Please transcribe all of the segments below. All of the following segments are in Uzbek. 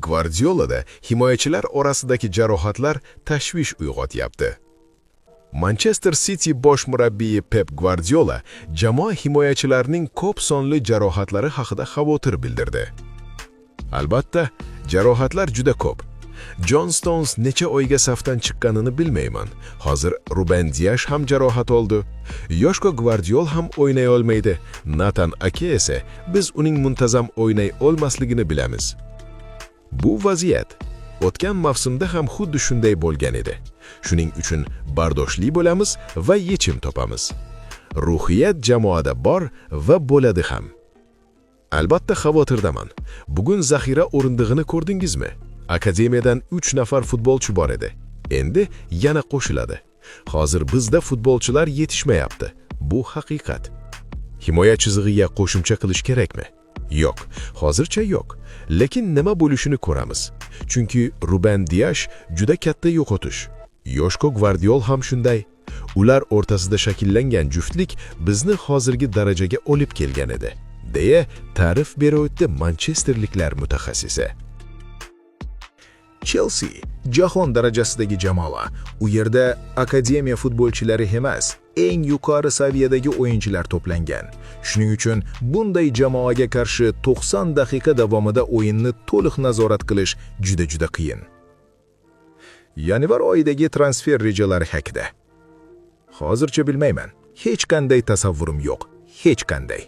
Gvardiolada himoyachilar orasidagi jarohatlar tashvish uyg'otyapti. Manchester City bosh murabbiyi Pep Gvardiola jamoa himoyachilarining ko'p sonli jarohatlari haqida xavotir bildirdi. Albatta, jarohatlar juda ko'p. John Stones necha oyga safdan chiqqanini bilmayman. Hozir Ruben Diash ham jarohat oldi. Yoshko Gvardiol ham o'ynay olmaydi. Nathan Ake esa biz uning muntazam o'ynay olmasligini bilamiz. Bu vaziyat o'tgan mavsumda ham xuddi shunday bo'lgan edi. Shuning uchun bardoshli bo'lamiz va yechim topamiz. Ruhiyat jamoada bor va bo'ladi ham. Albatta xavotirdaman. Bugun zaxira o'rindig'ini ko'rdingizmi? Akademiyadan 3 nafar futbolchi bor edi. Endi yana qo'shiladi. Hozir bizda futbolchilar yetishmayapti. Bu haqiqat. Himoya chizig'iga qo'shimcha qilish kerakmi? Yo'q, hozircha yo'q. Lekin nima bo'lishini ko'ramiz. Chunki Ruben Diash juda katta yo'qotish. Yoshko Gvardiol ham shunday. Ular o'rtasida shakllangan juftlik bizni hozirgi darajaga olib kelgan edi, deya ta'rif berib o'tdi manchesterliklar mutaxassisi. Chelsea jahon darajasidagi jamoa. U yerda akademiya futbolchilari emas, eng yuqori saviyadagi o'yinchilar to'plangan. Shuning uchun bunday jamoaga qarshi 90 daqiqa davomida o'yinni to'liq nazorat qilish juda-juda qiyin. Yanvar oyidagi transfer rejalari haqida. Hozircha bilmayman. Hech qanday tasavvurim yo'q. Hech qanday.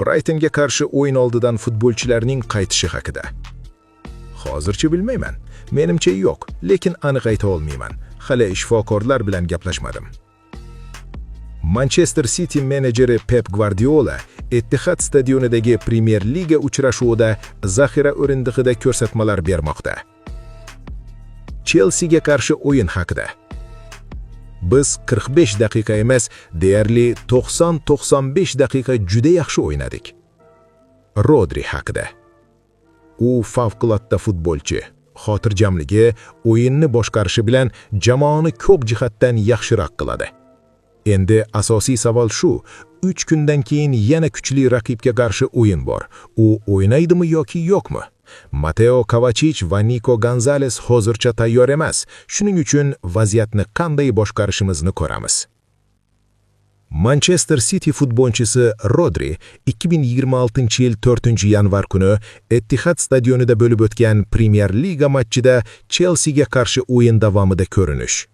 Brightonga qarshi o'yin oldidan futbolchilarning qaytishi haqida. Hozircha bilmayman. Menimcha yo'q, lekin aniq ayta olmayman. Hali shifokorlar bilan gaplashmadim. Manchester City menejeri Pep Guardiola Etihad stadionidagi Premier Liga uchrashuvida zaxira o'rindig'ida ko'rsatmalar bermoqda. Chelsiga qarshi o'yin haqida. Biz 45 daqiqa emas, deyarli 90-95 daqiqa juda yaxshi o'ynadik. Rodri haqida. U favqulodda futbolchi. Xotirjamligi, o'yinni boshqarishi bilan jamoani ko'p jihatdan yaxshiroq qiladi. Endi asosiy savol shu: 3 kundan keyin yana kuchli raqibga qarshi o'yin bor. U o'ynaydimi yoki yo'qmi? Mateo Kovachich va Niko Gonzales hozircha tayyor emas. Shuning uchun vaziyatni qanday boshqarishimizni ko'ramiz. Manchester City futbolchisi Rodri 2026-yil 4-yanvar kuni Etihad stadionida bo'lib o'tgan Premier Liga matchida Chelsiga qarshi o'yin davomida ko'rinish.